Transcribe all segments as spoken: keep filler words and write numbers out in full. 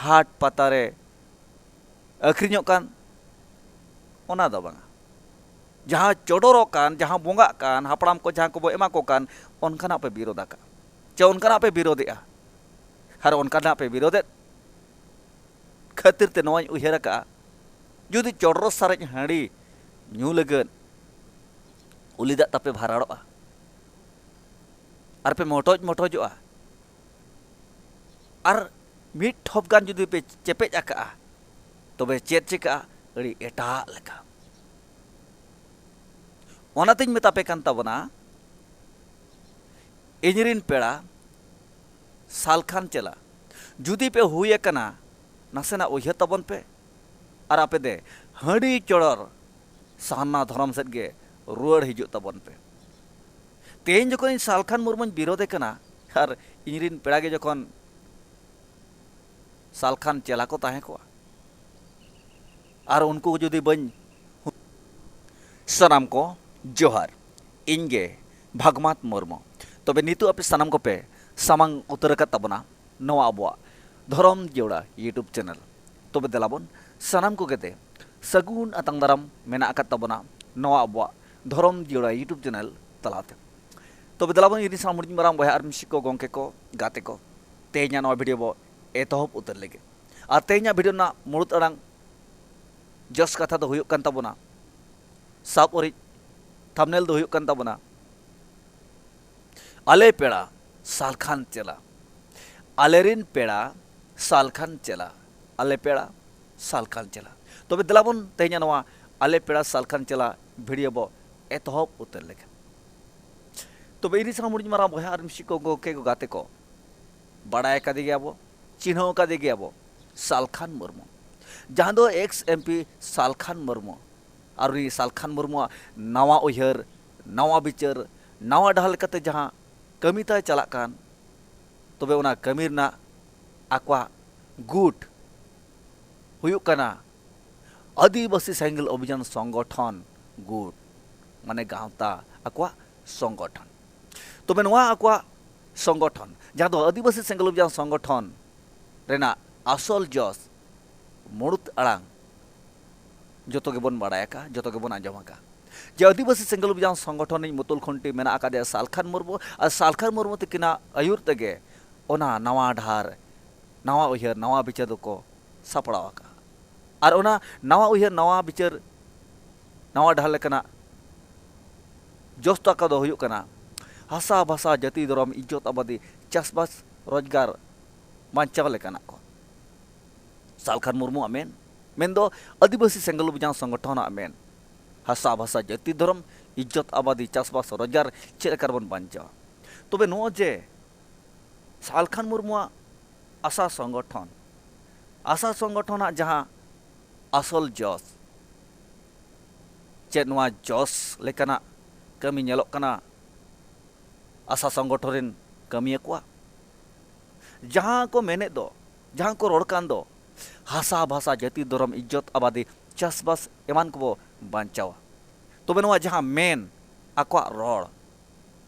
ᱦᱟᱴ ᱯᱟᱛᱟ ᱨᱮ ᱟᱹᱠᱷᱨᱤᱧᱚᱜ ᱠᱟᱱ, ᱚᱱᱟ ᱫᱚ ᱵᱟᱝᱟ᱾ ᱡᱟᱦᱟᱸ ᱪᱚᱰᱚᱨᱚᱜ ᱠᱟᱱ, ᱡᱟᱦᱟᱸ ᱵᱚᱸᱜᱟᱜ ᱠᱟᱱ, ᱦᱟᱯᱲᱟᱢ ᱠᱚ ᱡᱟᱦᱟᱸ ᱠᱚᱵᱚ ᱮᱢᱟ ᱠᱚ ᱠᱟᱱ, ᱚᱱᱠᱟᱱᱟᱜ ᱯᱮ ᱵᱤᱨᱳᱫ ᱟᱠᱟᱫᱼᱟ, ᱪᱮ ᱚᱱᱠᱟᱱᱟᱜ ᱯᱮ ᱵᱤᱨᱳᱫᱮᱜᱼᱟ᱾ ᱟᱨ ᱚᱱᱠᱟᱱᱟᱜ ᱯᱮ ᱵᱤᱨᱳᱫᱮᱫ ᱠᱷᱟᱹᱛᱤᱨ ᱛᱮ ᱱᱚᱣᱟᱧ ᱩᱭᱦᱟᱹᱨ ᱟᱠᱟᱫᱼᱟ, ᱡᱩᱫᱤ ᱪᱚᱰᱚᱨ ᱥᱟᱨᱮᱡ ᱦᱟᱺᱰᱤ ᱧᱩ ᱞᱟᱹᱜᱤᱫ ᱩᱞᱤ ᱫᱟᱜ ᱛᱟᱯᱮ ᱵᱷᱟᱨᱟᱲᱚᱜᱼᱟ ᱟᱨ ᱯᱮ ᱢᱚᱴᱚᱡ ᱢᱚᱴᱚᱡᱚᱜᱼᱟ, ᱟᱨ ᱢᱤᱫ ᱴᱷᱚᱯ ᱜᱟᱱ ᱡᱩᱫᱤ ᱯᱮ ᱪᱮᱯᱮᱡ ᱟᱠᱟᱜᱼᱟ, ᱛᱚᱵᱮ ᱪᱮᱫ ᱪᱤᱠᱟᱹᱜᱼᱟ? ᱟᱹᱰᱤ ᱮᱴᱟᱜ ᱞᱮᱠᱟ᱾ ᱚᱱᱟᱛᱤᱧ ᱢᱮᱛᱟ ᱯᱮ ᱠᱟᱱ ᱛᱟᱵᱚᱱᱟ, ᱤᱧᱨᱮᱱ ᱯᱮᱲᱟ ᱥᱟᱞᱠᱷᱟᱱ ᱪᱮᱞᱟ, ᱡᱩᱫᱤ ᱯᱮ ᱦᱩᱭ ᱟᱠᱟᱱᱟ, ᱱᱟᱥᱮᱱᱟᱜ ᱩᱭᱦᱟᱹᱨ ᱛᱟᱵᱚᱱ ᱯᱮ᱾ ᱟᱨ ᱟᱯᱮ ᱫᱮ ᱦᱟᱺᱰᱤ ᱪᱚᱰᱚᱨ ᱥᱟᱨᱱᱟ ᱫᱷᱚᱨᱚᱢ ᱥᱮᱫ ᱜᱮ ᱨᱩᱣᱟᱹᱲ ᱦᱤᱡᱩᱜ ᱛᱟᱵᱚᱱ ᱯᱮ᱾ ᱛᱮᱦᱮᱧ ᱡᱚᱠᱷᱚᱱ ᱤᱧ ᱥᱟᱞᱠᱷᱟᱱ ᱢᱩᱨᱢᱩᱧ ᱵᱤᱨᱳᱫᱮ ᱠᱟᱱᱟ, ᱟᱨ ᱤᱧᱨᱮᱱ ᱯᱮᱲᱟ ᱜᱮ ᱡᱚᱠᱷᱚᱱ ᱥᱟᱞᱠᱷᱟᱱ ᱪᱮᱞᱟ ᱠᱚ ᱛᱟᱦᱮᱸ ᱠᱚᱜᱼᱟ, ᱟᱨ ᱩᱱᱠᱩ ᱡᱩᱫᱤ ᱵᱟᱹᱧ ᱥᱟᱱᱟᱢ ᱠᱚ ᱡᱚᱦᱟᱨ, ᱤᱧ ᱜᱮ ᱵᱷᱟᱜᱽᱢᱟᱛ ᱢᱩᱨᱢᱩ᱾ ᱛᱚᱵᱮ ᱱᱤᱛᱚᱜ ᱟᱯᱮ ᱥᱟᱱᱟᱢ ᱠᱚᱯᱮ ᱥᱟᱢᱟᱝ ᱩᱛᱟᱹᱨ ᱟᱠᱟᱫ ᱛᱟᱵᱚᱱᱟ ᱱᱚᱣᱟ ᱟᱵᱚᱣᱟᱜ ᱫᱷᱚᱨᱚᱢ ᱡᱤᱭᱟᱹᱲᱟ YouTube channel᱾ ᱛᱚᱵᱮ ᱫᱮᱞᱟ ᱵᱚᱱ ᱥᱟᱱᱟᱢ ᱠᱚᱜᱮ ᱛᱮ ᱥᱟᱹᱜᱩᱱ ᱟᱛᱟᱝ ᱫᱟᱨᱟᱢ ᱢᱮᱱᱟᱜ ᱟᱠᱟᱫ ᱛᱟᱵᱚᱱᱟ ᱱᱚᱣᱟ ᱟᱵᱚᱣᱟᱜ ᱫᱷᱚᱨᱚᱢ ᱡᱤᱭᱟᱹᱲᱟ YouTube channel ᱛᱟᱞᱟᱛᱮ᱾ ᱛᱚᱵᱮ ᱫᱮᱞᱟ ᱵᱚᱱ ᱤᱫᱤ ᱥᱟᱶ ᱢᱩᱲᱤᱡ ᱢᱟᱨᱟᱝ ᱵᱚᱭᱦᱟ ᱟᱨ ᱢᱤᱥᱤ ᱠᱚ, ᱜᱚᱢᱠᱮ ᱠᱚ, ᱜᱟᱛᱮ ᱠᱚ, ᱛᱮᱦᱮᱧᱟᱜ ᱱᱚᱣᱟ video ᱵᱚ ᱮᱛᱚᱦᱚᱵ ᱩᱛᱟᱹᱨ ᱞᱮᱜᱮ᱾ ᱟᱨ ᱛᱮᱦᱮᱧᱟᱜ video ᱨᱮᱱᱟᱜ ᱢᱩᱲᱩᱫ ᱟᱲᱟᱝ ᱡᱚᱥ ᱠᱟᱛᱷᱟ ᱫᱚ ᱦᱩᱭᱩᱜ ᱠᱟᱱ ᱛᱟᱵᱚᱱᱟ, ᱥᱟᱵ ᱚᱨᱤᱡ thumbnail ᱫᱚ ᱦᱩᱭᱩᱜ ᱠᱟᱱ ᱛᱟᱵᱚᱱᱟ, ᱟᱞᱮ ᱯᱮᱲᱟ ᱥᱟᱞᱠᱷᱟᱱ ᱪᱮᱞᱟ᱾ ᱟᱞᱮᱨᱤᱱ ᱯᱮᱲᱟ ᱥᱟᱞᱠᱷᱟᱱ ᱪᱮᱞᱟ᱾ ᱟᱞᱮ ᱯᱮᱲᱟ ᱥᱟᱞᱠᱷᱟᱱ ᱪᱮᱞᱟ᱾ ᱛᱚᱵᱮ ᱫᱮᱞᱟ ᱵᱚᱱ ᱛᱮᱦᱮᱧᱟᱜ ᱱᱚᱣᱟ ᱟᱞᱮ ᱯᱮᱲᱟ ᱥᱟᱞᱠᱷᱟᱱ ᱪᱮᱞᱟ video ᱵᱚ ᱮᱛᱚᱦᱚᱵ ᱩᱛᱟᱹᱨ ᱞᱮᱜᱮ᱾ ᱛᱚᱵᱮ ᱤᱧ ᱥᱟᱶ ᱢᱩᱲᱤᱡ ᱢᱟᱨᱟᱝ ᱵᱚᱭᱦᱟ ᱟᱨ ᱢᱤᱥᱤ ᱠᱚ, ᱜᱚᱢᱠᱮ ᱠᱚ, ᱜᱟᱛᱮ ᱠᱚ, ᱵᱟᱲᱟᱭ ᱟᱠᱟᱫᱮ ᱜᱮᱭᱟ ᱵᱚ, ᱪᱤᱱᱦᱟᱹᱣ ᱟᱠᱟᱫᱮ ᱜᱮᱭᱟ ᱵᱚ, ᱥᱟᱞᱠᱷᱟᱱ ᱢᱩᱨᱢᱩ, ᱡᱟᱦᱟᱸ ᱫᱚ ex MP ᱥᱟᱞᱠᱷᱟᱱ ᱢᱩᱨᱢᱩ᱾ ᱟᱨ ᱩᱱᱤ ᱥᱟᱞᱠᱷᱟᱱ ᱢᱩᱨᱢᱩᱣᱟᱜ ᱱᱟᱣᱟ ᱩᱭᱦᱟᱹᱨ, ᱱᱟᱣᱟ ᱵᱤᱪᱟᱹᱨ, ᱱᱟᱣᱟ ᱰᱟᱦᱟᱨ ᱞᱮᱠᱟᱛᱮ ᱡᱟᱦᱟᱸ ᱠᱟᱹᱢᱤ ᱛᱟᱭ ᱪᱟᱞᱟᱜ ᱠᱟᱱ, ᱛᱚᱵᱮ ᱚᱱᱟ ᱠᱟᱹᱢᱤ ᱨᱮᱱᱟᱜ ᱟᱠᱚᱣᱟᱜ ᱜᱩᱴ ᱦᱩᱭᱩᱜ ᱠᱟᱱᱟ ᱟᱹᱫᱤᱵᱟᱹᱥᱤ ᱥᱮᱸᱜᱮᱞ ᱚᱵᱷᱤᱡᱟᱱ ᱥᱚᱝᱜᱚᱴᱷᱚᱱ ᱜᱩᱴ, ᱢᱟᱱᱮ ᱜᱟᱶᱛᱟ, ᱟᱠᱚᱣᱟᱜ ᱥᱚᱝᱜᱚᱴᱷᱚᱱ᱾ ᱛᱚᱵᱮ ᱱᱚᱣᱟ ᱟᱠᱚᱣᱟᱜ ᱥᱚᱝᱜᱚᱴᱷᱚᱱ, ᱡᱟᱦᱟᱸ ᱫᱚ ᱟᱹᱫᱤᱵᱟᱹᱥᱤ ᱥᱮᱸᱜᱮᱞ ᱚᱵᱷᱤᱡᱟᱱ ᱥᱚᱝᱜᱚᱴᱷᱚᱱ ᱨᱮᱱᱟᱜ ᱟᱥᱚᱞ ᱡᱚᱥ, ᱢᱩᱲᱩᱫ ᱟᱲᱟᱝ ᱡᱚᱛᱚ ᱜᱮᱵᱚᱱ ᱵᱟᱲᱟᱭ ᱟᱠᱟᱫᱼᱟ, ᱡᱚᱛᱚ ᱜᱮᱵᱚᱱ ᱟᱸᱡᱚᱢ ᱟᱠᱟᱫᱼᱟ᱾ ᱡᱮ ᱟᱹᱫᱤᱵᱟᱹᱥᱤ ᱥᱮᱸᱜᱮᱞ ᱚᱵᱷᱤᱡᱟᱱ ᱥᱚᱝᱜᱚᱴᱷᱚᱱ ᱨᱤᱱ ᱢᱩᱛᱩᱞ ᱠᱷᱩᱱᱴᱤ ᱢᱮᱱᱟᱜ ᱟᱠᱟᱫᱮᱭᱟ ᱥᱟᱞᱠᱷᱟᱱ ᱢᱩᱨᱢᱩ, ᱟᱨ ᱥᱟᱞᱠᱷᱟᱱ ᱢᱩᱨᱢᱩ ᱛᱟᱹᱠᱤᱱᱟᱜ ᱟᱹᱭᱩᱨ ᱛᱮᱜᱮ ᱚᱱᱟ ᱱᱟᱣᱟ ᱰᱟᱦᱟᱨ, ᱱᱟᱣᱟ ᱩᱭᱦᱟᱹᱨ, ᱱᱟᱣᱟ ᱵᱤᱪᱟᱹᱨ ᱫᱚᱠᱚ ᱥᱟᱯᱲᱟᱣ ᱟᱠᱟᱫᱼᱟ᱾ ᱟᱨ ᱚᱱᱟ ᱱᱟᱣᱟ ᱩᱭᱦᱟᱹᱨ, ᱱᱟᱣᱟ ᱵᱤᱪᱟᱹᱨ, ᱱᱟᱣᱟ ᱰᱟᱦᱟᱨ ᱞᱮᱠᱟᱱᱟᱜ ᱡᱚᱥ ᱛᱟᱠᱚ ᱫᱚ ᱦᱩᱭᱩᱜ ᱠᱟᱱᱟ ᱦᱟᱥᱟ, ᱵᱷᱟᱥᱟ, ᱡᱟᱹᱛᱤ, ᱫᱷᱚᱨᱚᱢ, ᱤᱡᱽᱡᱚᱛ, ᱟᱵᱟᱫᱤ, ᱪᱟᱥᱵᱟᱥ, ᱨᱳᱡᱽᱜᱟᱨ ᱵᱟᱧᱪᱟᱣ ᱞᱮᱠᱟᱱᱟᱜ ᱠᱚ᱾ ᱥᱟᱞᱠᱷᱟᱱ ᱢᱩᱨᱢᱩᱣᱟᱜ ᱢᱮᱱ, ᱢᱮᱱᱫᱚ ᱟᱹᱫᱤᱵᱟᱹᱥᱤ ᱥᱮᱸᱜᱮᱞ ᱚᱵᱷᱤᱡᱟᱱ ᱥᱚᱝᱜᱚᱴᱷᱚᱱᱟᱜ ᱢᱮᱱ, ᱦᱟᱥᱟ, ᱵᱷᱟᱥᱟ, ᱡᱟᱹᱛᱤ, ᱫᱷᱚᱨᱚᱢ, ᱤᱡᱽᱡᱚᱛ, ᱟᱵᱟᱫᱤ, ᱪᱟᱥᱵᱟᱥ, ᱨᱳᱡᱽᱜᱟᱨ ᱪᱮᱫ ᱞᱮᱠᱟ ᱨᱮᱵᱚᱱ ᱵᱟᱧᱪᱟᱣᱟ? ᱛᱚᱵᱮ ᱱᱚᱜᱼᱚᱭ ᱡᱮ ᱥᱟᱞᱠᱷᱟᱱ ᱢᱩᱨᱢᱩᱣᱟᱜ ᱟᱥᱟ ᱥᱚᱝᱜᱚᱴᱷᱚᱱ, ᱟᱥᱟ ᱥᱚᱝᱜᱚᱴᱷᱚᱱᱟᱜ ᱡᱟᱦᱟᱸ ᱟᱥᱚᱞ ᱡᱚᱥ, ᱪᱮᱫ ᱱᱚᱣᱟ ᱡᱚᱥ ᱞᱮᱠᱟᱱᱟᱜ ᱠᱟᱹᱢᱤ ᱧᱮᱞᱚᱜ ᱠᱟᱱᱟ ᱟᱥᱟ ᱥᱚᱝᱜᱚᱴᱷᱚᱱ ᱨᱮᱱ ᱠᱟᱹᱢᱤᱭᱟᱹ ᱠᱚᱣᱟᱜ? ᱡᱟᱦᱟᱸ ᱠᱚ ᱢᱮᱱᱮᱫ ᱫᱚ, ᱡᱟᱦᱟᱸ ᱠᱚ ᱨᱚᱲ ᱠᱟᱱ ᱫᱚ, ᱦᱟᱥᱟ, ᱵᱷᱟᱥᱟ, ᱡᱟᱹᱛᱤ, ᱫᱷᱚᱨᱚᱢ, ᱤᱡᱽᱡᱚᱛ, ᱟᱵᱟᱫᱤ, ᱪᱟᱥᱵᱟᱥ ᱮᱢᱟᱱ ᱠᱚᱵᱚ ᱵᱟᱧᱪᱟᱣᱟ᱾ ᱛᱚᱵᱮ ᱱᱚᱣᱟ ᱡᱟᱦᱟᱸ ᱢᱮᱱ, ᱟᱠᱚᱣᱟᱜ ᱨᱚᱲ,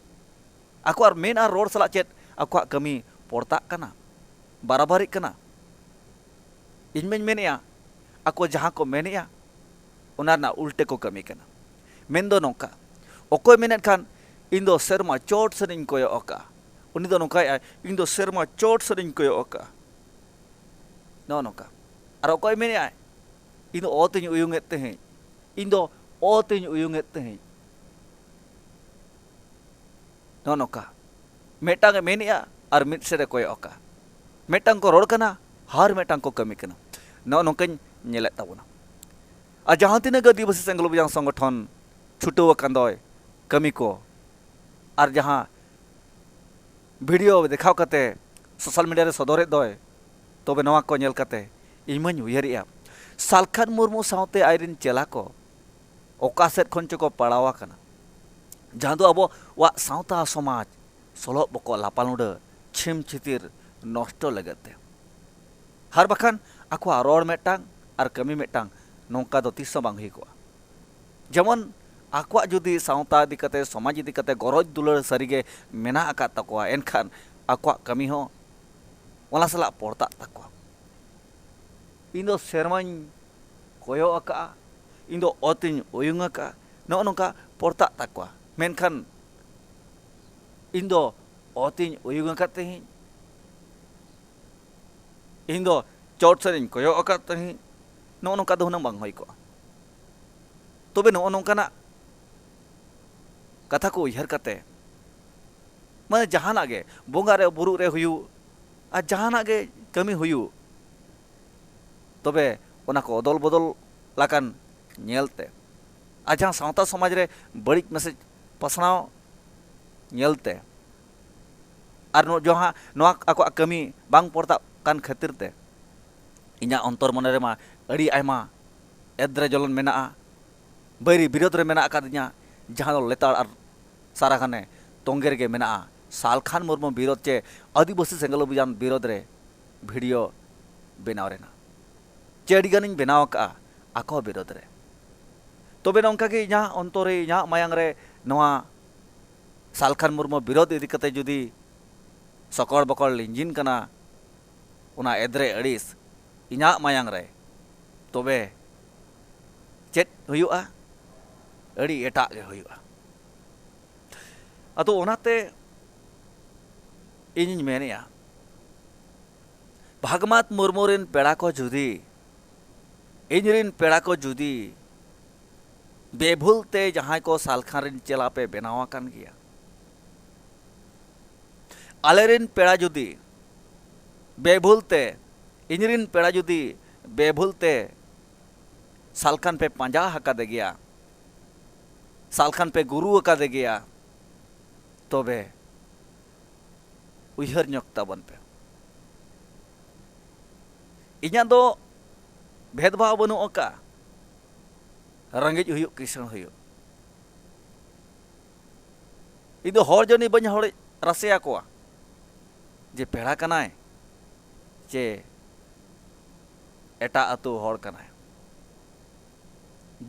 ᱟᱠᱚᱣᱟᱜ ᱢᱮᱱ ᱟᱨ ᱨᱚᱲ ᱥᱟᱞᱟᱜ ᱪᱮᱫ ᱟᱠᱚᱣᱟᱜ ᱠᱟᱹᱢᱤ ᱯᱚᱲᱛᱟᱜ ᱠᱟᱱᱟ, ᱵᱟᱨᱟᱵᱟᱨᱤᱜ ᱠᱟᱱᱟ? ᱤᱧ ᱢᱟᱧ ᱢᱮᱱᱮᱫᱼᱟ, ᱟᱠᱚ ᱡᱟᱦᱟᱸ ᱠᱚ ᱢᱮᱱᱮᱫᱼᱟ, ᱚᱱᱟ ᱨᱮᱱᱟᱜ ᱩᱞᱴᱟᱹ ᱠᱚ ᱠᱟᱹᱢᱤ ᱠᱟᱱᱟ᱾ ᱢᱮᱱᱫᱚ ᱱᱚᱝᱠᱟ, ᱚᱠᱚᱭ ᱢᱮᱱᱮᱫ ᱠᱷᱟᱱ, "ᱤᱧ ᱫᱚ ᱥᱮᱨᱢᱟ ᱪᱚᱴ ᱥᱮᱫ ᱤᱧ ᱠᱚᱭᱚᱜ ᱟᱠᱟᱫᱼᱟ", ᱩᱱᱤ ᱫᱚ ᱱᱚᱝᱠᱟᱭᱮᱫᱼᱟᱭ, "ᱤᱧ ᱫᱚ ᱥᱮᱨᱢᱟ ᱪᱚᱴ ᱥᱮᱫ ᱤᱧ ᱠᱚᱭᱚᱜ ᱟᱠᱟᱫᱼᱟ", ᱱᱚᱜᱼᱚ ᱱᱚᱝᱠᱟ᱾ ᱟᱨ ᱚᱠᱚᱭ ᱢᱮᱱᱮᱫᱼᱟᱭ, "ᱤᱧ ᱫᱚ ᱚᱛ ᱤᱧ ᱩᱭᱩᱝ ᱮᱫ ᱛᱟᱦᱮᱸᱫ, ᱤᱧ ᱫᱚ ᱚᱛ ᱤᱧ ᱩᱭᱩᱝ ᱮᱫ ᱛᱟᱦᱮᱸᱫ", ᱱᱚᱜᱼᱚ ᱱᱚᱝᱠᱟ᱾ ᱢᱤᱫᱴᱟᱝ ᱮ ᱢᱮᱱᱮᱫᱼᱟ ᱟᱨ ᱢᱤᱫ ᱥᱮᱫ ᱮ ᱠᱚᱭᱚᱜ ᱟᱠᱟᱫᱼᱟ᱾ ᱢᱤᱫᱴᱟᱝ ᱠᱚ ᱨᱚᱲ ᱠᱟᱱᱟ, ᱟᱨ ᱢᱤᱫᱴᱟᱝ ᱠᱚ ᱠᱟᱹᱢᱤ ᱠᱟᱱᱟ᱾ ᱱᱚᱜᱼᱚ ᱱᱚᱝᱠᱟᱧ ᱧᱮᱞᱮᱫ ᱛᱟᱵᱚᱱᱟ᱾ ᱟᱨ ᱡᱟᱦᱟᱸ ᱛᱤᱱᱟᱹᱜ ᱜᱮ ᱟᱹᱫᱤᱵᱟᱹᱥᱤ ᱥᱮᱸᱜᱮᱞ ᱚᱵᱷᱤᱡᱟᱱ ᱥᱚᱝᱜᱚᱴᱷᱚᱱ ᱪᱷᱩᱴᱟᱹᱣ ᱟᱠᱟᱱ ᱫᱚᱭ ᱠᱟᱹᱢᱤ ᱠᱚ, ᱟᱨ ᱡᱟᱦᱟᱸ ᱵᱷᱤᱰᱤᱭᱳ ᱫᱮᱠᱷᱟᱣ ᱠᱟᱛᱮ ᱥᱳᱥᱟᱞ ᱢᱤᱰᱤᱭᱟ ᱨᱮ ᱥᱚᱫᱚᱨᱮᱫ ᱫᱚᱭ, ᱛᱚᱵᱮ ᱱᱚᱣᱟ ᱠᱚ ᱧᱮᱞ ᱠᱟᱛᱮ ᱤᱧ ᱢᱟᱧ ᱩᱭᱦᱟᱹᱨᱮᱜᱼᱟ, ᱥᱟᱞᱠᱷᱟᱱ ᱢᱩᱨᱢᱩ ᱥᱟᱶᱛᱮ ᱟᱡᱨᱮᱱ ᱪᱮᱞᱟ ᱠᱚ ᱚᱠᱟ ᱥᱮᱫ ᱠᱷᱚᱱ ᱪᱚᱠᱚ ᱯᱟᱲᱟᱣ ᱟᱠᱟᱱᱟ, ᱡᱟᱦᱟᱸ ᱫᱚ ᱟᱵᱚᱣᱟᱜ ᱥᱟᱶᱛᱟ ᱥᱚᱢᱟᱡᱽ ᱥᱚᱞᱚᱜ ᱵᱚᱠᱚᱜ, ᱞᱟᱯᱟᱞᱩᱸᱰᱟᱹ, ᱪᱷᱤᱢ ᱪᱷᱤᱛᱤᱨ ᱱᱚᱥᱴᱚ ᱞᱟᱹᱜᱤᱫ ᱛᱮ᱾ ᱟᱨ ᱵᱟᱠᱷᱟᱱ ᱟᱠᱚᱣᱟᱜ ᱨᱚᱲ ᱢᱤᱫᱴᱟᱝ ᱟᱨ ᱠᱟᱹᱢᱤ ᱢᱤᱫᱴᱟᱝ, ᱱᱚᱝᱠᱟ ᱫᱚ ᱛᱤᱥ ᱦᱚᱸ ᱵᱟᱝ ᱦᱩᱭ ᱠᱚᱜᱼᱟ᱾ ᱡᱮᱢᱚᱱ ᱟᱠᱚᱣᱟᱜ ᱡᱩᱫᱤ ᱥᱟᱶᱛᱟ ᱤᱫᱤ ᱠᱟᱛᱮ, ᱥᱚᱢᱟᱡᱽ ᱤᱫᱤ ᱠᱟᱛᱮ ᱜᱚᱨᱚᱡᱽ ᱫᱩᱞᱟᱹᱲ ᱥᱟᱹᱨᱤᱜᱮ ᱢᱮᱱᱟᱜ ᱟᱠᱟᱫ ᱛᱟᱠᱚᱣᱟ, ᱮᱱᱠᱷᱟᱱ ᱟᱠᱚᱣᱟᱜ ᱠᱟᱹᱢᱤ ᱦᱚᱸ ᱚᱱᱟ ᱥᱟᱞᱟᱜ ᱯᱚᱲᱛᱟᱜ ᱛᱟᱠᱚᱣᱟ᱾ ᱤᱧ ᱫᱚ ᱥᱮᱨᱢᱟᱧ ᱠᱚᱭᱚᱜ ᱟᱠᱟᱫᱼᱟ, ᱤᱧ ᱫᱚ ᱚᱛᱤᱧ ᱩᱭᱩᱝ ᱟᱠᱟᱫᱼᱟ, ᱱᱚᱜᱼᱚ ᱱᱚᱝᱠᱟ ᱯᱚᱲᱛᱟᱜ ᱛᱟᱠᱚᱣᱟ᱾ ᱢᱮᱱᱠᱷᱟᱱ ᱤᱧ ᱫᱚ ᱚᱛᱤᱧ ᱩᱭᱩᱝ ᱟᱠᱟᱫ ᱛᱟᱦᱮᱸᱫ, ᱤᱧ ᱫᱚ ᱪᱚᱴ ᱥᱮᱫ ᱤᱧ ᱠᱚᱭᱚᱜ ᱟᱠᱟᱫ ᱛᱟᱦᱮᱸᱫ, ᱱᱚᱜᱼᱚ ᱱᱚᱝᱠᱟ ᱫᱚ ᱦᱩᱱᱟᱹᱝ ᱵᱟᱝ ᱦᱩᱭ ᱠᱚᱜᱼᱟ᱾ ᱛᱚᱵᱮ ᱱᱚᱜᱼᱚ ᱱᱚᱝᱠᱟᱱᱟᱜ ᱠᱟᱛᱷᱟ ᱠᱚ ᱩᱭᱦᱟᱹᱨ ᱠᱟᱛᱮ, ᱢᱟᱱᱮ ᱡᱟᱦᱟᱱᱟᱜ ᱜᱮ, ᱵᱚᱸᱜᱟ ᱨᱮ ᱵᱩᱨᱩᱜ ᱨᱮ ᱦᱩᱭᱩᱜ, ᱟᱨ ᱡᱟᱦᱟᱱᱟᱜ ᱜᱮ ᱠᱟᱹᱢᱤ ᱦᱩᱭᱩᱜ, ᱛᱚᱵᱮ ᱚᱱᱟ ᱠᱚ ᱚᱫᱚᱞ ᱵᱚᱫᱚᱞ ᱟᱠᱟᱱ ᱧᱮᱞᱛᱮ, ᱟᱨ ᱡᱟᱦᱟᱸ ᱥᱟᱶᱛᱟ ᱥᱚᱢᱟᱡᱽ ᱨᱮ ᱵᱟᱹᱲᱤᱡ ᱢᱮᱥᱮᱡᱽ ᱯᱟᱥᱱᱟᱣ ᱧᱮᱞᱛᱮ, ᱟᱨ ᱱᱚ-, ᱡᱟᱦᱟᱸ ᱱᱚᱣᱟ ᱟᱠᱚᱣᱟᱜ ᱠᱟᱹᱢᱤ ᱵᱟᱝ ᱯᱚᱲᱛᱟᱜ ᱠᱟᱱ ᱠᱷᱟᱹᱛᱤᱨ ᱛᱮ, ᱤᱧᱟᱹᱜ ᱚᱱᱛᱚᱨ ᱢᱚᱱᱮ ᱨᱮᱢᱟ ᱟᱹᱰᱤ ᱟᱭᱢᱟ ᱮᱫᱽᱨᱮ ᱡᱚᱞᱚᱱ ᱢᱮᱱᱟᱜᱼᱟ, ᱵᱟᱹᱭᱨᱤ ᱵᱤᱨᱳᱫᱷ ᱨᱮ ᱢᱮᱱᱟᱜ ᱟᱠᱟᱫᱤᱧᱟ, ᱡᱟᱦᱟᱸ ᱫᱚ ᱞᱮᱛᱟᱲ ᱟᱨ ᱥᱟᱨᱟ ᱜᱷᱟᱱᱮ ᱛᱚᱸᱜᱮ ᱨᱮᱜᱮ ᱢᱮᱱᱟᱜᱼᱟ᱾ ᱥᱟᱞᱠᱷᱟᱱ ᱢᱩᱨᱢᱩ ᱵᱤᱨᱳᱫᱷ ᱪᱮ ᱟᱹᱫᱤᱵᱟᱹᱥᱤ ᱥᱮᱸᱜᱮᱞ ᱚᱵᱷᱤᱡᱟᱱ ᱵᱤᱨᱳᱫᱷ ᱨᱮ ᱵᱷᱤᱰᱤᱭᱳ ᱵᱮᱱᱟᱣ ᱨᱮᱱᱟᱜ ᱪᱮ ᱟᱹᱰᱤ ᱜᱟᱱᱤᱧ ᱵᱮᱱᱟᱣ ᱟᱠᱟᱫᱼᱟ ᱟᱠᱚ ᱵᱤᱨᱳᱫᱷ ᱨᱮ᱾ ᱛᱚᱵᱮ ᱱᱚᱝᱠᱟ ᱜᱮ ᱤᱧᱟᱹᱜ ᱚᱱᱛᱚᱨ ᱨᱮ, ᱤᱧᱟᱹᱜ ᱢᱟᱭᱟᱝ ᱨᱮ ᱱᱚᱣᱟ ᱥᱟᱞᱠᱷᱟᱱ ᱢᱩᱨᱢᱩ ᱵᱤᱨᱳᱫᱷ ᱤᱫᱤ ᱠᱟᱛᱮ ᱡᱩᱫᱤ ᱥᱚᱠᱚᱲ ᱵᱚᱠᱚᱲ ᱞᱤᱸᱡᱤᱱ ᱠᱟᱱᱟ, ᱚᱱᱟ ᱮᱫᱽᱨᱮ ᱟᱹᱲᱤᱥ ᱤᱧᱟᱹᱜ ᱢᱟᱭᱟᱝ ᱨᱮ, ᱛᱚᱵᱮ ᱪᱮᱫ ᱦᱩᱭᱩᱜᱼᱟ? ᱟᱹᱰᱤ ᱮᱴᱟᱜ ᱜᱮ ᱦᱩᱭᱩᱜᱼᱟ᱾ ᱟᱫᱚ ᱚᱱᱟᱛᱮ ᱤᱧᱤᱧ ᱢᱮᱱᱮᱫᱼᱟ, ᱵᱷᱟᱜᱽᱢᱟᱛ ᱢᱩᱨᱢᱩ ᱨᱮᱱ ᱯᱮᱲᱟ ᱠᱚ ᱡᱩᱫᱤ, ᱤᱧ ᱨᱮᱱ ᱯᱮᱲᱟ ᱠᱚ ᱡᱩᱫᱤ ᱵᱮᱵᱷᱩᱞ ᱛᱮ ᱡᱟᱦᱟᱸᱭ ᱠᱚ ᱥᱟᱞᱠᱷᱟᱱ ᱨᱮᱱ ᱪᱮᱞᱟ ᱯᱮ ᱵᱮᱱᱟᱣ ᱟᱠᱟᱱ ᱜᱮᱭᱟ, ᱟᱞᱮ ᱨᱮᱱ ᱯᱮᱲᱟ ᱡᱩᱫᱤ ᱵᱮᱵᱷᱩᱞ ᱛᱮ, ᱤᱧ ᱨᱮᱱ ᱯᱮᱲᱟ ᱡᱩᱫᱤ ᱵᱮᱵᱷᱩᱞ ᱛᱮ ᱥᱟᱞᱠᱷᱟᱱ ᱯᱮ ᱯᱟᱸᱡᱟ ᱟᱠᱟᱫᱮ ᱜᱮᱭᱟ, ᱥᱟᱞᱠᱷᱟᱱ ᱯᱮ ᱜᱩᱨᱩ ᱟᱠᱟᱫᱮ ᱜᱮᱭᱟ, ᱛᱚᱵᱮ ᱩᱭᱦᱟᱹᱨ ᱧᱚᱜ ᱛᱟᱵᱚᱱ ᱯᱮ᱾ ᱤᱧᱟᱹᱜ ᱫᱚ ᱵᱷᱮᱫᱽᱵᱷᱟᱣ ᱵᱟᱹᱱᱩᱜ ᱟᱠᱟᱫᱼᱟ, ᱨᱮᱸᱜᱮᱡ ᱦᱩᱭᱩᱜ ᱠᱤᱥᱟᱹᱬ ᱦᱩᱭᱩᱜ᱾ ᱤᱧ ᱫᱚ ᱦᱚᱲ ᱡᱟᱹᱱᱤ ᱵᱟᱹᱧ ᱦᱚᱲ ᱨᱟᱥᱮ ᱟᱠᱚᱣᱟ ᱡᱮ ᱯᱮᱲᱟ ᱠᱟᱱᱟᱭ ᱪᱮ ᱮᱴᱟᱜ ᱟᱹᱛᱩ ᱦᱚᱲ ᱠᱟᱱᱟᱭ᱾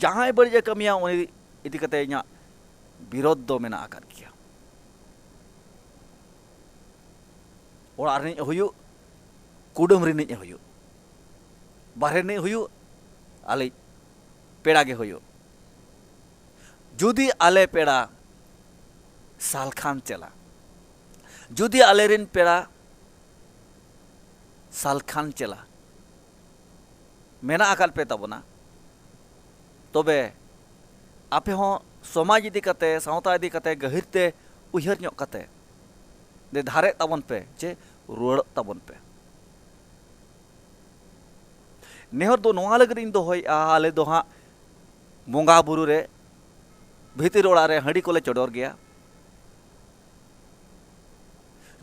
ᱡᱟᱦᱟᱸᱭ ᱵᱟᱹᱲᱤᱡ ᱮ ᱠᱟᱹᱢᱤᱭᱟ, ᱩᱱᱤ ᱤᱫᱤ ᱠᱟᱛᱮ ᱤᱧᱟᱹᱜ ᱵᱤᱨᱳᱫᱷ ᱫᱚ ᱢᱮᱱᱟᱜ ᱟᱠᱟᱫ ᱜᱮᱭᱟ᱾ ᱚᱲᱟᱜ ᱨᱤᱱᱤᱡ ᱦᱩᱭᱩᱜ, ᱠᱩᱰᱟᱹᱢ ᱨᱤᱱᱤᱡ ᱦᱩᱭᱩᱜ, ᱵᱟᱨᱦᱮ ᱨᱤᱱᱤᱡ ᱦᱩᱭᱩᱜ, ᱟᱞᱮ ᱯᱮᱲᱟ ᱜᱮ ᱦᱩᱭᱩᱜ᱾ ᱡᱩᱫᱤ ᱟᱞᱮ ᱯᱮᱲᱟ ᱥᱟᱞᱠᱷᱟᱱ ᱪᱮᱞᱟ, ᱡᱩᱫᱤ ᱟᱞᱮᱨᱮᱱ ᱯᱮᱲᱟ ᱥᱟᱞᱠᱷᱟᱱ ᱪᱮᱞᱟ ᱢᱮᱱᱟᱜ ᱟᱠᱟᱫ ᱯᱮ ᱛᱟᱵᱚᱱᱟ, ᱛᱚᱵᱮ ᱟᱯᱮ ᱦᱚᱸ ᱥᱚᱢᱟᱡᱽ ᱤᱫᱤ ᱠᱟᱛᱮ, ᱥᱟᱶᱛᱟ ᱤᱫᱤ ᱠᱟᱛᱮ ᱜᱟᱹᱦᱤᱨ ᱛᱮ ᱩᱭᱦᱟᱹᱨ ᱧᱚᱜ ᱠᱟᱛᱮ ᱫᱮ ᱫᱷᱟᱨᱮᱜ ᱛᱟᱵᱚᱱ ᱯᱮ, ᱪᱮ ᱨᱩᱣᱟᱹᱲᱚᱜ ᱛᱟᱵᱚᱱ ᱯᱮ᱾ ᱱᱮᱦᱚᱨ ᱫᱚ ᱱᱚᱣᱟ ᱞᱟᱹᱜᱤᱫ ᱤᱧ ᱫᱚᱦᱚᱭᱮᱫᱼᱟ, ᱟᱞᱮ ᱫᱚ ᱦᱟᱸᱜ ᱵᱚᱸᱜᱟ ᱵᱩᱨᱩ ᱨᱮ ᱵᱷᱤᱛᱤᱨ ᱚᱲᱟᱜ ᱨᱮ ᱦᱟᱺᱰᱤ ᱠᱚᱞᱮ ᱪᱚᱰᱚᱨ ᱜᱮᱭᱟ᱾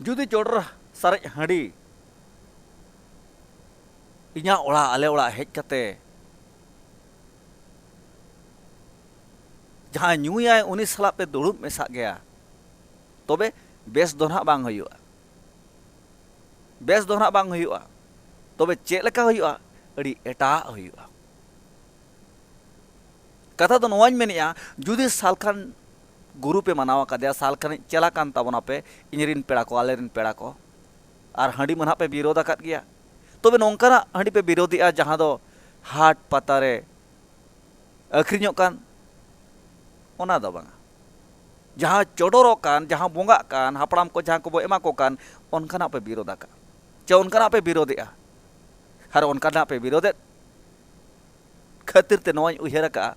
ᱡᱩᱫᱤ ᱪᱚᱰᱚᱨ ᱥᱟᱨᱮᱡ ᱦᱟᱺᱰᱤ ᱤᱧᱟᱹᱜ ᱚᱲᱟᱜ, ᱟᱞᱮ ᱚᱲᱟᱜ ᱦᱮᱡ ᱠᱟᱛᱮ ᱡᱟᱦᱟᱸᱭ ᱧᱩᱭᱟᱭ ᱩᱱᱤ ᱥᱟᱞᱟᱜ ᱯᱮ ᱫᱩᱲᱩᱵ ᱢᱮᱥᱟᱜ ᱜᱮᱭᱟ, ᱛᱚᱵᱮ ᱵᱮᱥ ᱫᱚ ᱱᱟᱦᱟᱜ ᱵᱟᱝ ᱦᱩᱭᱩᱜᱼᱟ᱾ ᱵᱮᱥ ᱫᱚ ᱱᱟᱦᱟᱜ ᱵᱟᱝ ᱦᱩᱭᱩᱜᱼᱟ᱾ ᱛᱚᱵᱮ ᱪᱮᱫ ᱞᱮᱠᱟ ᱦᱩᱭᱩᱜᱼᱟ? ᱟᱹᱰᱤ ᱮᱴᱟᱜ ᱦᱩᱭᱩᱜᱼᱟ᱾ ᱠᱟᱛᱷᱟ ᱫᱚ ᱱᱚᱣᱟᱧ ᱢᱮᱱᱮᱫᱼᱟ, ᱡᱩᱫᱤ ᱥᱟᱞᱠᱷᱟᱱ ᱜᱩᱨᱩ ᱯᱮ ᱢᱟᱱᱟᱣ ᱟᱠᱟᱫᱮᱭᱟ, ᱥᱟᱞᱠᱷᱟᱱᱤᱡ ᱪᱮᱞᱟ ᱠᱟᱱ ᱛᱟᱵᱚᱱᱟᱯᱮ, ᱤᱧ ᱨᱤᱱ ᱯᱮᱲᱟ ᱠᱚ, ᱟᱞᱮ ᱨᱤᱱ ᱯᱮᱲᱟ ᱠᱚ, ᱟᱨ ᱦᱟᱺᱰᱤ ᱢᱟ ᱱᱟᱦᱟᱜ ᱯᱮ ᱵᱤᱨᱳᱫ ᱟᱠᱟᱫ ᱜᱮᱭᱟ, ᱛᱚᱵᱮ ᱱᱚᱝᱠᱟᱱᱟᱜ ᱦᱟᱺᱰᱤ ᱯᱮ ᱵᱤᱨᱳᱫᱮᱜᱼᱟ ᱡᱟᱦᱟᱸ ᱫᱚ ᱦᱟᱴ ᱯᱟᱛᱟ ᱨᱮ ᱟᱹᱠᱷᱨᱤᱧᱚᱜ ᱠᱟᱱ, ᱚᱱᱟ ᱫᱚ ᱵᱟᱝᱟ᱾ ᱡᱟᱦᱟᱸ ᱪᱚᱰᱚᱨᱚᱜ ᱠᱟᱱ, ᱡᱟᱦᱟᱸ ᱵᱚᱸᱜᱟᱜ ᱠᱟᱱ, ᱦᱟᱯᱲᱟᱢ ᱠᱚ ᱡᱟᱦᱟᱸ ᱠᱚᱵᱚ ᱮᱢᱟ ᱠᱚ ᱠᱟᱱ, ᱚᱱᱠᱟᱱᱟᱜ ᱯᱮ ᱵᱤᱨᱳᱫ ᱟᱠᱟᱫ, ᱪᱮ ᱚᱱᱠᱟᱱᱟᱜ ᱯᱮ ᱵᱤᱨᱳᱫᱮᱜᱼᱟ᱾ ᱟᱨ ᱚᱱᱠᱟᱱᱟᱜ ᱯᱮ ᱵᱤᱨᱳᱫᱮᱫ ᱠᱷᱟᱹᱛᱤᱨ ᱛᱮ ᱱᱚᱣᱟᱧ ᱩᱭᱦᱟᱹᱨ ᱟᱠᱟᱫᱼᱟ,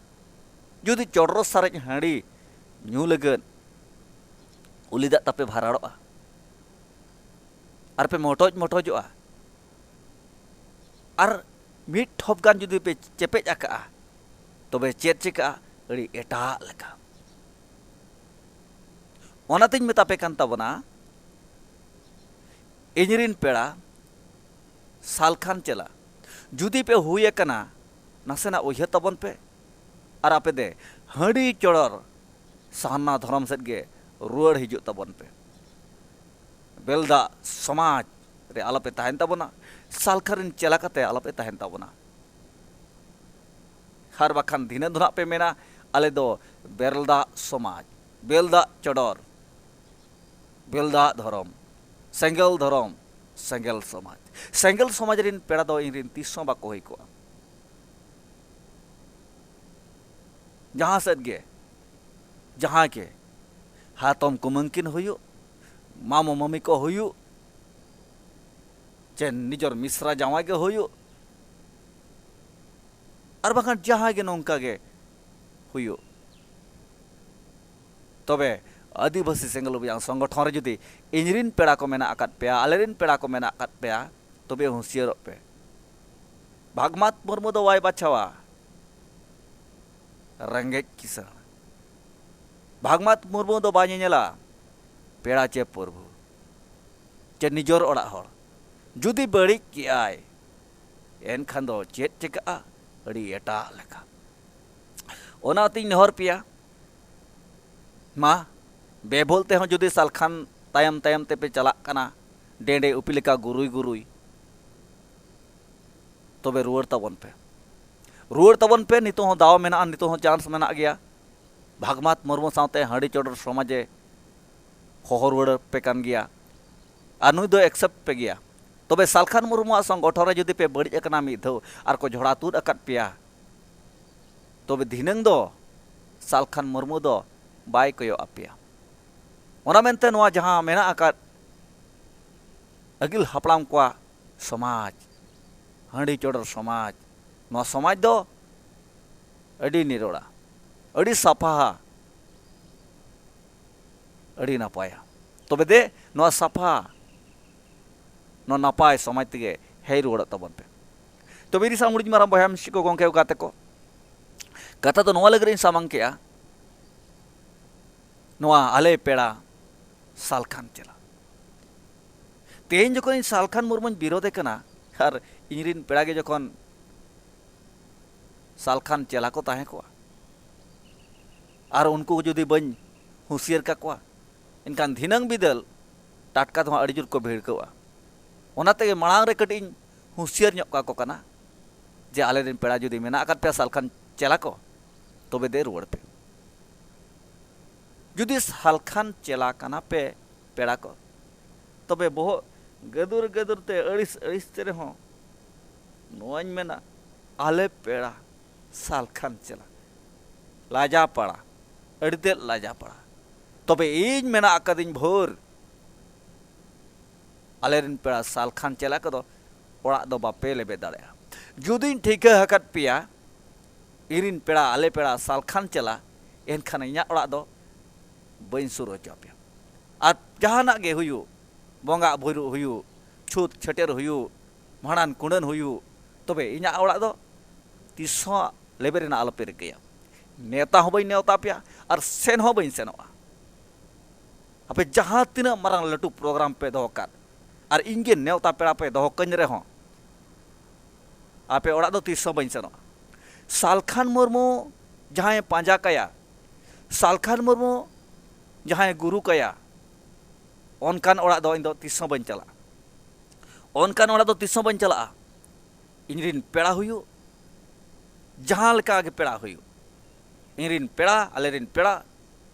ᱡᱩᱫᱤ ᱪᱚᱰᱚᱨ ᱥᱟᱨᱮᱡ ᱦᱟᱺᱰᱤ ᱧᱩ ᱞᱟᱹᱜᱤᱫ ᱩᱞᱤ ᱫᱟᱜ ᱛᱟᱯᱮ ᱵᱷᱟᱨᱟᱲᱚᱜᱼᱟ ᱟᱨ ᱯᱮ ᱢᱚᱴᱚᱡ ᱢᱚᱴᱚᱡᱚᱜᱼᱟ, ᱟᱨ ᱢᱤᱫ ᱴᱷᱚᱯ ᱜᱟᱱ ᱡᱩᱫᱤ ᱯᱮ ᱪᱮᱯᱮᱡ ᱟᱠᱟᱜᱼᱟ, ᱛᱚᱵᱮ ᱪᱮᱫ ᱪᱤᱠᱟᱹᱜᱼᱟ? ᱟᱹᱰᱤ ᱮᱴᱟᱜ ᱞᱮᱠᱟ᱾ ᱚᱱᱟᱛᱤᱧ ᱢᱮᱛᱟ ᱯᱮ ᱠᱟᱱ ᱛᱟᱵᱚᱱᱟ, ᱤᱧᱨᱮᱱ ᱯᱮᱲᱟ ᱥᱟᱞᱠᱷᱟᱱ ᱪᱮᱞᱟ, ᱡᱩᱫᱤ ᱯᱮ ᱦᱩᱭ ᱟᱠᱟᱱᱟ, ᱱᱟᱥᱮᱱᱟᱜ ᱩᱭᱦᱟᱹᱨ ᱛᱟᱵᱚᱱ ᱯᱮ᱾ ᱟᱨ ᱟᱯᱮ ᱫᱮ ᱦᱟᱺᱰᱤ ᱪᱚᱰᱚᱨ ᱥᱟᱨᱱᱟ ᱫᱷᱚᱨᱚᱢ ᱥᱮᱫ ᱜᱮ ᱨᱩᱣᱟᱹᱲ ᱦᱤᱡᱩᱜ ᱛᱟᱵᱚᱱ ᱯᱮ᱾ ᱵᱮᱞᱫᱟ ᱥᱚᱢᱟᱡᱽ ᱨᱮ ᱟᱞᱚᱯᱮ ᱛᱟᱦᱮᱱ ᱛᱟᱵᱚᱱᱟ, ᱥᱟᱞᱠᱷᱟᱱ ᱨᱮᱱ ᱪᱮᱞᱟ ᱠᱟᱛᱮ ᱟᱞᱚᱯᱮ ᱛᱟᱦᱮᱱ ᱛᱟᱵᱚᱱᱟ᱾ ᱟᱨ ᱵᱟᱠᱷᱟᱱ ᱫᱷᱤᱱᱟᱹᱱ ᱫᱚ ᱱᱟᱜ ᱯᱮ ᱢᱮᱱᱟ, ᱟᱞᱮ ᱫᱚ ᱵᱮᱨᱮᱞ ᱫᱟᱜ ᱥᱚᱢᱟᱡᱽ, ᱵᱮᱞ ᱫᱟᱜ ᱪᱚᱰᱚᱨ, ᱵᱮᱞ ᱫᱟᱜ ᱫᱷᱚᱨᱚᱢ, ᱥᱮᱸᱜᱮᱞ ᱫᱷᱚᱨᱚᱢ, ᱥᱮᱸᱜᱮᱞ ᱥᱚᱢᱟᱡᱽ᱾ ᱥᱮᱸᱜᱮᱞ ᱥᱚᱢᱟᱡᱽ ᱨᱮᱱ ᱯᱮᱲᱟ ᱫᱚ ᱤᱧ ᱨᱮᱱ ᱛᱤᱥ ᱦᱚᱸ ᱵᱟᱠᱚ ᱦᱩᱭ ᱠᱚᱜᱼᱟ᱾ ᱡᱟᱦᱟᱸ ᱥᱮᱫ ᱜᱮ, ᱡᱟᱦᱟᱸᱭ ᱜᱮ, ᱦᱟᱛᱚᱢ ᱠᱩᱢᱟᱹᱝ ᱠᱤᱱ ᱦᱩᱭᱩᱜ, ᱢᱟᱢᱚ ᱢᱟᱹᱢᱤ ᱠᱚ ᱦᱩᱭᱩᱜ, ᱪᱮ ᱱᱤᱡᱚᱨ ᱢᱤᱥᱨᱟ ᱡᱟᱶᱟᱭ ᱜᱮ ᱦᱩᱭᱩᱜ, ᱟᱨ ᱵᱟᱝᱠᱷᱟᱱ ᱡᱟᱦᱟᱸᱭ ᱜᱮ ᱱᱚᱝᱠᱟ ᱜᱮ ᱦᱩᱭᱩᱜ, ᱛᱚᱵᱮ ᱟᱹᱫᱤᱵᱟᱹᱥᱤ ᱥᱮᱸᱜᱮᱞ ᱚᱵᱷᱤᱡᱟᱱ ᱥᱚᱝᱜᱚᱴᱷᱚᱱ ᱨᱮ ᱡᱩᱫᱤ ᱤᱧ ᱨᱮᱱ ᱯᱮᱲᱟ ᱠᱚ ᱢᱮᱱᱟᱜ ᱟᱠᱟᱫ ᱯᱮᱭᱟ, ᱟᱞᱮ ᱨᱮᱱ ᱯᱮᱲᱟ ᱠᱚ ᱢᱮᱱᱟᱜ ᱟᱠᱟᱫ ᱯᱮᱭᱟ, ᱛᱚᱵᱮ ᱦᱩᱸᱥᱤᱭᱟᱹᱨᱚᱜ ᱯᱮ᱾ ᱵᱷᱟᱜᱽᱢᱟᱛ ᱢᱩᱨᱢᱩ ᱫᱚ ᱵᱟᱭ ᱵᱟᱪᱷᱟᱣᱟ ᱨᱮᱸᱜᱮᱡ ᱠᱤᱥᱟᱹᱬ᱾ ᱵᱷᱟᱜᱽᱢᱟᱛ ᱢᱩᱨᱢᱩ ᱫᱚ ᱵᱟᱭ ᱧᱮᱧᱮᱞᱟ ᱯᱮᱲᱟ ᱪᱮ ᱯᱨᱚᱵᱷᱩ ᱪᱮ ᱱᱤᱡᱚᱨ ᱚᱲᱟᱜ ᱦᱚᱲ᱾ ᱡᱩᱫᱤ ᱵᱟᱹᱲᱤᱡ ᱠᱮᱜᱼᱟᱭ, ᱮᱱᱠᱷᱟᱱ ᱫᱚ ᱪᱮᱫ ᱪᱤᱠᱟᱹᱜᱼᱟ? ᱟᱹᱰᱤ ᱮᱴᱟᱜ ᱞᱮᱠᱟ᱾ ᱚᱱᱟᱛᱤᱧ ᱱᱮᱦᱚᱨ ᱯᱮᱭᱟ, ᱢᱟ, ᱵᱮᱵᱷᱩᱞ ᱛᱮᱦᱚᱸ ᱡᱩᱫᱤ ᱥᱟᱞᱠᱷᱟᱱ ᱛᱟᱭᱚᱢ ᱛᱟᱭᱚᱢ ᱛᱮᱯᱮ ᱪᱟᱞᱟᱜ ᱠᱟᱱᱟ, ᱰᱮᱸᱰᱮ ᱩᱯᱤ ᱞᱮᱠᱟ ᱜᱩᱨᱩᱭ ᱜᱩᱨᱩᱭ, ᱛᱚᱵᱮ ᱨᱩᱣᱟᱹᱲ ᱛᱟᱵᱚᱱ ᱯᱮ᱾ ᱨᱩᱣᱟᱹᱲ ᱛᱟᱵᱚᱱ ᱯᱮ, ᱱᱤᱛᱚᱜ ᱦᱚᱸ ᱫᱟᱣ ᱢᱮᱱᱟᱜᱼᱟ, ᱱᱤᱛᱚᱜ ᱦᱚᱸ ᱪᱟᱱᱥ ᱢᱮᱱᱟᱜ ᱜᱮᱭᱟ᱾ ᱵᱷᱟᱜᱽᱢᱟᱛ ᱢᱩᱨᱢᱩ ᱥᱟᱶᱛᱮ ᱦᱟᱺᱰᱤ ᱪᱚᱰᱚᱨ ᱥᱚᱢᱟᱡᱮ ᱦᱚᱦᱚ ᱨᱩᱣᱟᱹᱲ ᱯᱮ ᱠᱟᱱ ᱜᱮᱭᱟ, ᱟᱨ ᱱᱩᱭ ᱫᱚ ᱮᱠᱥᱮᱯᱴ ᱯᱮ ᱜᱮᱭᱟ᱾ ᱛᱚᱵᱮ ᱥᱟᱞᱠᱷᱟᱱ ᱢᱩᱨᱢᱩᱣᱟᱜ ᱥᱚᱝᱜᱚᱴᱷᱚᱱ ᱨᱮ ᱡᱩᱫᱤ ᱯᱮ ᱵᱟᱹᱲᱤᱡ ᱟᱠᱟᱱᱟ ᱢᱤᱫ ᱫᱷᱟᱣ ᱟᱨ ᱠᱚ ᱡᱷᱚᱲᱟ ᱛᱩᱫ ᱟᱠᱟᱫ ᱯᱮᱭᱟ, ᱛᱚᱵᱮ ᱫᱷᱤᱱᱟᱹᱝ ᱫᱚ ᱥᱟᱞᱠᱷᱟᱱ ᱢᱩᱨᱢᱩ ᱫᱚ ᱵᱟᱭ ᱠᱚᱭᱚᱜ ᱟᱯᱮᱭᱟ᱾ ᱚᱱᱟ ᱢᱮᱱᱛᱮ ᱱᱚᱣᱟ ᱡᱟᱦᱟᱸ ᱢᱮᱱᱟᱜ ᱟᱠᱟᱫ ᱟᱹᱜᱤᱞ ᱦᱟᱯᱲᱟᱢ ᱠᱚᱣᱟᱜ ᱥᱚᱢᱟᱡᱽ, ᱦᱟᱺᱰᱤ ᱪᱚᱰᱚᱨ ᱥᱚᱢᱟᱡᱽ, ᱱᱚᱣᱟ ᱥᱚᱢᱟᱡᱽ ᱫᱚ ᱟᱹᱰᱤ ᱱᱤᱨᱚᱲᱟ, ᱟᱹᱰᱤ ᱥᱟᱯᱷᱟᱦᱟ, ᱟᱹᱰᱤ ᱱᱟᱯᱟᱭᱟ᱾ ᱛᱚᱵᱮ ᱫᱮ ᱱᱚᱣᱟ ᱥᱟᱯᱷᱟ, ᱱᱚᱣᱟ ᱱᱟᱯᱟᱭ ᱥᱚᱢᱟᱡᱽ ᱛᱮᱜᱮ ᱦᱮᱡ ᱨᱩᱣᱟᱹᱲᱚᱜ ᱛᱟᱵᱚᱱ ᱯᱮ᱾ ᱛᱚᱵᱮ ᱤᱧ ᱥᱟᱶ ᱦᱩᱰᱤᱧ ᱢᱟᱨᱟᱝ ᱵᱚᱭᱦᱟ ᱢᱤᱥᱤ ᱠᱚ, ᱜᱚᱢᱠᱮ ᱠᱚ, ᱜᱟᱛᱮ ᱠᱚ, ᱠᱟᱛᱷᱟ ᱫᱚ ᱱᱚᱣᱟ ᱞᱟᱹᱜᱤᱫ ᱤᱧ ᱥᱟᱢᱟᱝ ᱠᱮᱜᱼᱟ, ᱱᱚᱣᱟ ᱟᱞᱮ ᱯᱮᱲᱟ ᱥᱟᱞᱠᱷᱟᱱ ᱪᱮᱞᱟ᱾ ᱛᱮᱦᱮᱧ ᱡᱚᱠᱷᱚᱱ ᱤᱧ ᱥᱟᱞᱠᱷᱟᱱ ᱢᱩᱨᱢᱩᱧ ᱵᱤᱨᱳᱫᱮ ᱠᱟᱱᱟ, ᱟᱨ ᱤᱧ ᱨᱮᱱ ᱯᱮᱲᱟ ᱜᱮ ᱡᱚᱠᱷᱚᱱ ᱥᱟᱞᱠᱷᱟᱱ ᱪᱮᱞᱟ ᱠᱚ ᱛᱟᱦᱮᱸ ᱠᱚᱜᱼᱟ, ᱟᱨ ᱩᱱᱠᱩ ᱡᱩᱫᱤ ᱵᱟᱹᱧ ᱦᱩᱸᱥᱤᱭᱟᱹᱨ ᱠᱟᱠᱚᱣᱟ, ᱮᱱᱠᱷᱟᱱ ᱫᱷᱤᱱᱟᱹᱝ ᱵᱤᱫᱟᱹᱞ ᱴᱟᱴᱠᱟ ᱫᱚ ᱦᱟᱸᱜ ᱟᱹᱰᱤ ᱡᱳᱨ ᱠᱚ ᱵᱷᱤᱲᱠᱟᱹᱣᱟ᱾ ᱚᱱᱟ ᱛᱮᱜᱮ ᱢᱟᱲᱟᱝ ᱨᱮ ᱠᱟᱹᱴᱤᱡ ᱤᱧ ᱦᱩᱸᱥᱤᱭᱟᱹᱨ ᱧᱚᱜ ᱠᱟᱠᱚ ᱠᱟᱱᱟ, ᱡᱮ ᱟᱞᱮ ᱨᱮᱱ ᱯᱮᱲᱟ ᱡᱩᱫᱤ ᱢᱮᱱᱟᱜ ᱟᱠᱟᱫ ᱯᱮᱭᱟ ᱥᱟᱞᱠᱷᱟᱱ ᱪᱮᱞᱟ ᱠᱚ, ᱛᱚᱵᱮ ᱫᱮ ᱨᱩᱣᱟᱹᱲ ᱯᱮ᱾ ᱡᱩᱫᱤ ᱥᱟᱞᱠᱷᱟᱱ ᱪᱮᱞᱟ ᱠᱟᱱᱟ ᱯᱮ ᱯᱮᱲᱟ ᱠᱚ, ᱛᱚᱵᱮ ᱵᱚᱦᱚᱜ ᱜᱟᱹᱫᱩᱨ ᱜᱟᱹᱫᱩᱨ ᱛᱮ, ᱟᱹᱲᱤᱥ ᱟᱹᱲᱤᱥ ᱛᱮ ᱨᱮᱦᱚᱸ ᱱᱚᱣᱟᱧ ᱢᱮᱱᱟ, ᱟᱞᱮ ᱯᱮᱲᱟ ᱥᱟᱞᱠᱷᱟᱱ ᱪᱮᱞᱟ, ᱞᱟᱡᱟ ᱯᱟᱲᱟ, ᱟᱹᱰᱤ ᱛᱮᱫ ᱞᱟᱡᱟ ᱯᱟᱲᱟ᱾ ᱛᱚᱵᱮ ᱤᱧ ᱢᱮᱱᱟᱜ ᱟᱠᱟᱫᱤᱧ ᱵᱷᱳᱨ᱾ ᱟᱞᱮᱨᱮᱱ ᱯᱮᱲᱟ ᱥᱟᱞᱠᱷᱟᱱ ᱪᱮᱞᱟ ᱠᱚᱫᱚ ᱚᱲᱟᱜ ᱫᱚ ᱵᱟᱯᱮ ᱞᱮᱵᱮᱫ ᱫᱟᱲᱮᱭᱟᱜᱼᱟ᱾ ᱡᱩᱫᱤᱧ ᱴᱷᱤᱠᱟᱹ ᱟᱠᱟᱫ ᱯᱮᱭᱟ, ᱤᱧᱨᱮᱱ ᱯᱮᱲᱟ, ᱟᱞᱮ ᱯᱮᱲᱟ ᱥᱟᱞᱠᱷᱟᱱ ᱪᱮᱞᱟ, ᱮᱱᱠᱷᱟᱱ ᱤᱧᱟᱹᱜ ᱚᱲᱟᱜ ᱫᱚ ᱵᱟᱹᱧ ᱥᱩᱨ ᱦᱚᱪᱚ ᱟᱯᱮᱭᱟ᱾ ᱟᱨ ᱡᱟᱦᱟᱱᱟᱜ ᱜᱮ ᱦᱩᱭᱩᱜ, ᱵᱚᱸᱜᱟ ᱵᱩᱨᱩ ᱦᱩᱭᱩᱜ, ᱪᱷᱩᱛ ᱪᱷᱟᱹᱴᱭᱟᱹᱨ ᱦᱩᱭᱩᱜ, ᱵᱷᱟᱸᱰᱟᱱ ᱠᱩᱸᱰᱟᱹᱱ ᱦᱩᱭᱩᱜ, ᱛᱚᱵᱮ ᱤᱧᱟᱹᱜ ᱚᱲᱟᱜ ᱫᱚ ᱛᱤᱥ ᱦᱚᱸ ᱞᱮᱵᱮᱫ ᱨᱮᱱᱟᱜ ᱟᱞᱚᱯᱮ ᱨᱤᱠᱟᱹᱭᱟ᱾ ᱱᱮᱣᱛᱟ ᱦᱚᱸ ᱵᱟᱹᱧ ᱱᱮᱣᱛᱟ ᱯᱮᱭᱟ ᱟᱨ ᱥᱮᱱ ᱦᱚᱸ ᱵᱟᱹᱧ ᱥᱮᱱᱚᱜᱼᱟ᱾ ᱟᱯᱮ ᱡᱟᱦᱟᱸ ᱛᱤᱱᱟᱹᱜ ᱢᱟᱨᱟᱝ ᱞᱟᱹᱴᱩ ᱯᱨᱳᱜᱨᱟᱢ ᱯᱮ ᱫᱚᱦᱚ ᱠᱟᱫ, ᱟᱨ ᱤᱧ ᱜᱮ ᱱᱮᱣᱛᱟ ᱯᱮᱲᱟ ᱯᱮ ᱫᱚᱦᱚ ᱠᱟᱹᱧ ᱨᱮᱦᱚᱸ, ᱟᱯᱮ ᱚᱲᱟᱜ ᱫᱚ ᱛᱤᱥ ᱦᱚᱸ ᱵᱟᱹᱧ ᱥᱮᱱᱚᱜᱼᱟ᱾ ᱥᱟᱞᱠᱷᱟᱱ ᱢᱩᱨᱢᱩ ᱡᱟᱦᱟᱸᱭ ᱯᱟᱸᱡᱟ ᱠᱟᱭᱟ, ᱥᱟᱞᱠᱷᱟᱱ ᱢᱩᱨᱢᱩ ᱡᱟᱦᱟᱸᱭ ᱜᱩᱨᱩ ᱠᱟᱭᱟ, ᱚᱱᱠᱟᱱ ᱚᱲᱟᱜ ᱫᱚ ᱤᱧ ᱫᱚ ᱛᱤᱥ ᱦᱚᱸ ᱵᱟᱹᱧ ᱪᱟᱞᱟᱜᱼᱟ᱾ ᱚᱱᱠᱟᱱ ᱚᱲᱟᱜ ᱫᱚ ᱛᱤᱥ ᱦᱚᱸ ᱵᱟᱹᱧ ᱪᱟᱞᱟᱜᱼᱟ᱾ ᱤᱧᱨᱮᱱ ᱯᱮᱲᱟ ᱦᱩᱭᱩᱜ, ᱡᱟᱦᱟᱸ ᱞᱮᱠᱟ ᱜᱮ ᱯᱮᱲᱟ ᱦᱩᱭᱩᱜ, ᱤᱧᱨᱮᱱ ᱯᱮᱲᱟ, ᱟᱞᱮᱨᱮᱱ ᱯᱮᱲᱟ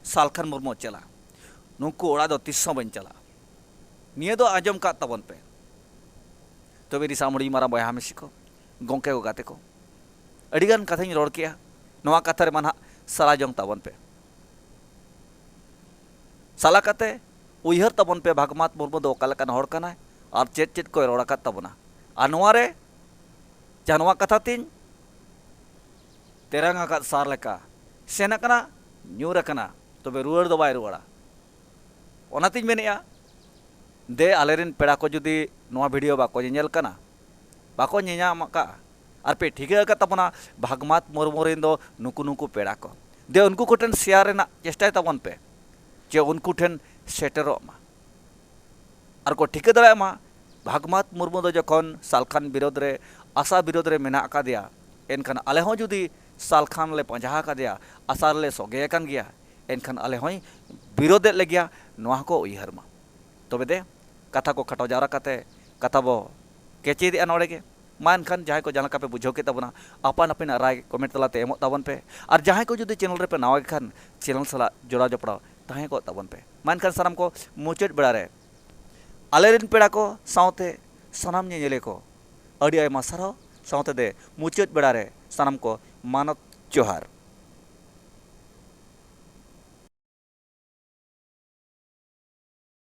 ᱥᱟᱞᱠᱷᱟᱱ ᱢᱩᱨᱢᱩ ᱪᱮᱞᱟ, ᱱᱩᱠᱩ ᱚᱲᱟᱜ ᱫᱚ ᱛᱤᱥ ᱦᱚᱸ ᱵᱟᱹᱧ ᱪᱟᱞᱟᱜᱼᱟ᱾ ᱱᱤᱭᱟᱹ ᱫᱚ ᱟᱸᱡᱚᱢ ᱠᱟᱜ ᱛᱟᱵᱚᱱ ᱯᱮ᱾ ᱛᱚᱵᱮ ᱫᱤᱥᱟᱢ ᱦᱩᱰᱤᱧ ᱢᱟᱨᱟᱝ ᱵᱚᱭᱦᱟ ᱢᱤᱥᱤ ᱠᱚ, ᱜᱚᱢᱠᱮ ᱠᱚ, ᱜᱟᱛᱮ ᱠᱚ, ᱟᱹᱰᱤᱜᱟᱱ ᱠᱟᱛᱷᱟᱧ ᱨᱚᱲ ᱠᱮᱜᱼᱟ᱾ ᱱᱚᱣᱟ ᱠᱟᱛᱷᱟ ᱨᱮᱢᱟ ᱱᱟᱦᱟᱜ ᱥᱟᱞᱟ ᱡᱚᱝ ᱛᱟᱵᱚᱱ ᱯᱮ᱾ ᱥᱟᱞᱟ ᱠᱟᱛᱮ ᱩᱭᱦᱟᱹᱨ ᱛᱟᱵᱚᱱ ᱯᱮ, ᱵᱷᱟᱜᱽᱢᱟᱛ ᱢᱩᱨᱢᱩ ᱫᱚ ᱚᱠᱟ ᱞᱮᱠᱟᱱ ᱦᱚᱲ ᱠᱟᱱᱟᱭ ᱟᱨ ᱪᱮᱫ ᱪᱮᱫ ᱠᱚᱭ ᱨᱚᱲ ᱟᱠᱟᱫ ᱛᱟᱵᱚᱱᱟ᱾ ᱟᱨ ᱱᱚᱣᱟ ᱨᱮ ᱡᱟᱦᱟᱸ ᱱᱚᱣᱟ ᱠᱟᱛᱷᱟ ᱛᱤᱧ ᱛᱮᱨᱟᱝ ᱟᱠᱟᱫ ᱥᱟᱨ ᱞᱮᱠᱟ, ᱥᱮᱱ ᱟᱠᱟᱱᱟ, ᱧᱩᱨ ᱟᱠᱟᱱᱟ, ᱛᱚᱵᱮ ᱨᱩᱣᱟᱹᱲ ᱫᱚ ᱵᱟᱭ ᱨᱩᱣᱟᱹᱲᱟ᱾ ᱚᱱᱟᱛᱤᱧ ᱢᱮᱱᱮᱫᱼᱟ, ᱫᱮ, ᱟᱞᱮᱨᱮᱱ ᱯᱮᱲᱟ ᱠᱚ ᱡᱩᱫᱤ ᱱᱚᱣᱟ ᱵᱷᱤᱰᱤᱭᱳ ᱵᱟᱠᱚ ᱧᱮᱧᱮᱞ ᱠᱟᱱᱟ, ᱵᱟᱠᱚ ᱧᱮᱧᱟᱢ ᱟᱠᱟᱫᱼᱟ, ᱟᱨ ᱯᱮ ᱴᱷᱤᱠᱟᱹ ᱟᱠᱟᱫ ᱛᱟᱵᱚᱱᱟ, ᱵᱷᱟᱜᱽᱢᱟᱛ ᱢᱩᱨᱢᱩ ᱨᱮᱱ ᱫᱚ ᱱᱩᱠᱩ ᱱᱩᱠᱩ ᱯᱮᱲᱟ ᱠᱚ, ᱫᱮ, ᱩᱱᱠᱩ ᱠᱚᱴᱷᱮᱱ ᱥᱮᱭᱟᱨ ᱨᱮᱱᱟᱜ ᱪᱮᱥᱴᱟᱭ ᱛᱟᱵᱚᱱ ᱯᱮ, ᱡᱮ ᱩᱱᱠᱩ ᱴᱷᱮᱱ ᱥᱮᱴᱮᱨᱚᱜ ᱢᱟ᱾ ᱟᱨ ᱠᱚ ᱴᱷᱤᱠᱟᱹ ᱫᱟᱲᱮᱭᱟᱜ ᱢᱟ, ᱵᱷᱟᱜᱽᱢᱟᱛ ᱢᱩᱨᱢᱩ ᱫᱚ ᱡᱚᱠᱷᱚᱱ ᱥᱟᱞᱠᱷᱟᱱ ᱵᱤᱨᱳᱫᱷ ᱨᱮ, ᱟᱥᱟ ᱵᱤᱨᱳᱫᱷ ᱨᱮ ᱢᱮᱱᱟᱜ ᱟᱠᱟᱫᱮᱭᱟ, ᱮᱱᱠᱷᱟᱱ ᱟᱞᱮ ᱦᱚᱸ ᱡᱩᱫᱤ ᱥᱟᱞᱠᱷᱟᱱ ᱞᱮ ᱯᱟᱸᱡᱟ ᱟᱠᱟᱫᱮᱭᱟ, ᱟᱥᱟ ᱨᱮᱞᱮ ᱥᱚᱜᱮ ᱟᱠᱟᱱ ᱜᱮᱭᱟ, ᱮᱱᱠᱷᱟᱱ ᱟᱞᱮ ᱦᱚᱸᱭ ᱵᱤᱨᱳᱫᱷᱮᱫ ᱞᱮᱜᱮᱭᱟ, ᱱᱚᱣᱟ ᱦᱚᱸᱠᱚ ᱩᱭᱦᱟᱹᱨ ᱢᱟ᱾ ᱛᱚᱵᱮ ᱫᱮ, ᱠᱟᱛᱷᱟ ᱠᱚ ᱠᱷᱟᱴᱚ ᱡᱟᱣᱨᱟ ᱠᱟᱛᱮ ᱠᱟᱛᱷᱟ ᱵᱚ ᱠᱮᱪᱮᱫᱮᱜᱼᱟ ᱱᱚᱰᱮ ᱜᱮ᱾ ᱢᱟ ᱮᱱᱠᱷᱟᱱ ᱡᱟᱦᱟᱸᱭ ᱠᱚ ᱡᱟᱦᱟᱸ ᱞᱮᱠᱟ ᱯᱮ ᱵᱩᱡᱷᱟᱹᱣ ᱠᱮᱫ ᱛᱟᱵᱚᱱᱟ, ᱟᱯᱟᱱ ᱟᱹᱯᱤᱱᱟᱜ ᱨᱟᱭ ᱠᱚᱢᱮᱱᱴ ᱛᱟᱞᱟᱛᱮ ᱮᱢᱚᱜ ᱛᱟᱵᱚᱱ ᱯᱮ᱾ ᱟᱨ ᱡᱟᱦᱟᱸᱭ ᱠᱚ ᱡᱩᱫᱤ ᱪᱮᱱᱮᱞ ᱨᱮᱯᱮ ᱱᱟᱣᱟ ᱜᱮ ᱠᱷᱟᱱ, ᱪᱮᱱᱮᱞ ᱥᱟᱞᱟᱜ ᱡᱚᱲᱟᱣ ᱡᱚᱯᱲᱟᱣ ᱛᱟᱦᱮᱸ ᱠᱚᱜ ᱛᱟᱵᱚᱱ ᱯᱮ᱾ ᱢᱟ ᱮᱱᱠᱷᱟᱱ ᱥᱟᱱᱟᱢ ᱠᱚ ᱢᱩᱪᱟᱹᱫ ᱵᱮᱲᱟ ᱨᱮ ᱟᱞᱮᱨᱮᱱ ᱯᱮᱲᱟ ᱠᱚ ᱥᱟᱶᱛᱮ ᱥᱟᱱᱟᱢ ᱧᱮᱧᱮᱞᱤᱭᱟᱹ ᱠᱚ ᱟᱹᱰᱤ ᱟᱭᱢᱟ ᱥᱟᱨᱦᱟᱣ᱾ ᱥᱟᱶᱛᱮ ᱫᱮ ᱢᱩᱪᱟᱹᱫ ᱵᱮᱲᱟ ᱨᱮ ᱥᱟᱱᱟᱢ ᱠᱚ ᱢᱟᱱᱚᱛ ᱡᱚᱦᱟᱨ᱾